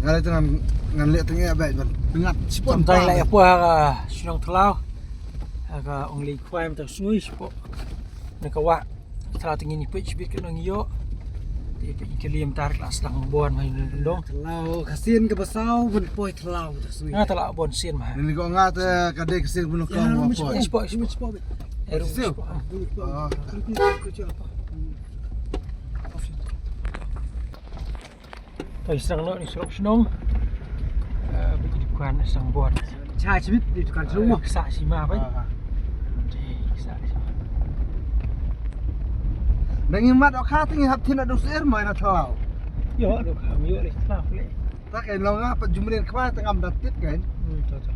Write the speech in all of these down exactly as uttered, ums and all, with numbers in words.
Nga leh tang ngan leh tang ïa ba ban pyngat spot. Tang la ïa pua ka shnong Thlaw. Ka ong lei khwai mynta sngi spot. Na ka wah Thlaw tang ini peit shibit ka nong ïoh. Te peit ka liam tar la sdang bon mai nong dong. Thlaw ka sien ka basaw ban poi Thlaw ta sngi. Nga ta la bon sien ma. Ni ko nga ta ka dei ka sien ban ko. Spot spot spot. Eru spot. Poi sdang noh ni surok shnong. Eh, bad ki dukan sdang bor. Cha chibit di dukan shnong mo. Ksa sima bai. Di ksa sima. Nang imat okha tingi hap thina dos er mai na Thlaw. Yo, do kha mi yo le Thlaw le. Ta kai long nga pat jumrin khwa ta ngam da tit kai. Hmm, to to.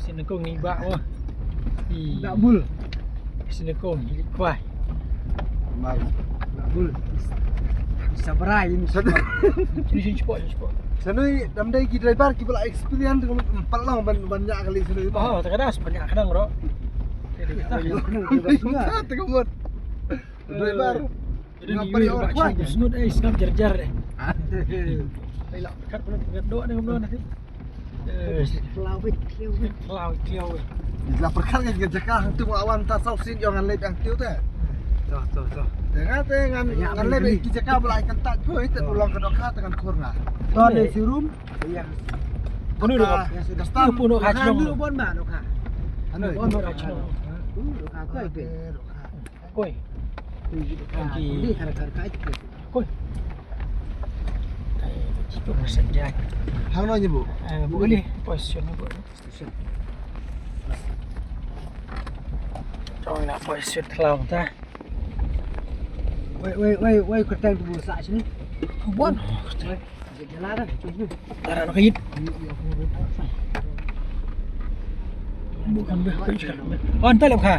Sin ko ngi ba wa. Da bul. Sini ko ngi kwai. Mar. Da bul. Sabrai ini. Sini sini spot, sini spot. Sini dam dai ki driver ki bala experience ko palang ban ban nya kali sini. Oh, tak ada sebanyak kadang ro. Jadi kita. Kita tengok. Driver. Nga pari or kwai. Snud eh snap jar jar eh. Ai la kat pun ngat doh ni belum nanti. Klawit, klawit. Klawit, klawit. Ila perkhat ngan jaka hang tu awan ta sau sin jong ngan lep yang tiu te. Toh, toh, toh. Dengan te ngan ngan lep ki jaka bela ikan tak pun itu pulang ke doka dengan kurna. Toh ni sirum. Iya. Penuh doka. Penuh doka. Anu bon ma doka. Anu bon ma doka. Doka koi pe. Koi. Koi. Koi. Hang no nyi bu. Eh, bu ni position ni bu. Jong na position Thlaw ta. Wei wei wei wei kerteng tu bu sa sini. Bon. Jalan dah. Jalan rit. Bukan beh koi juga. On talem kha.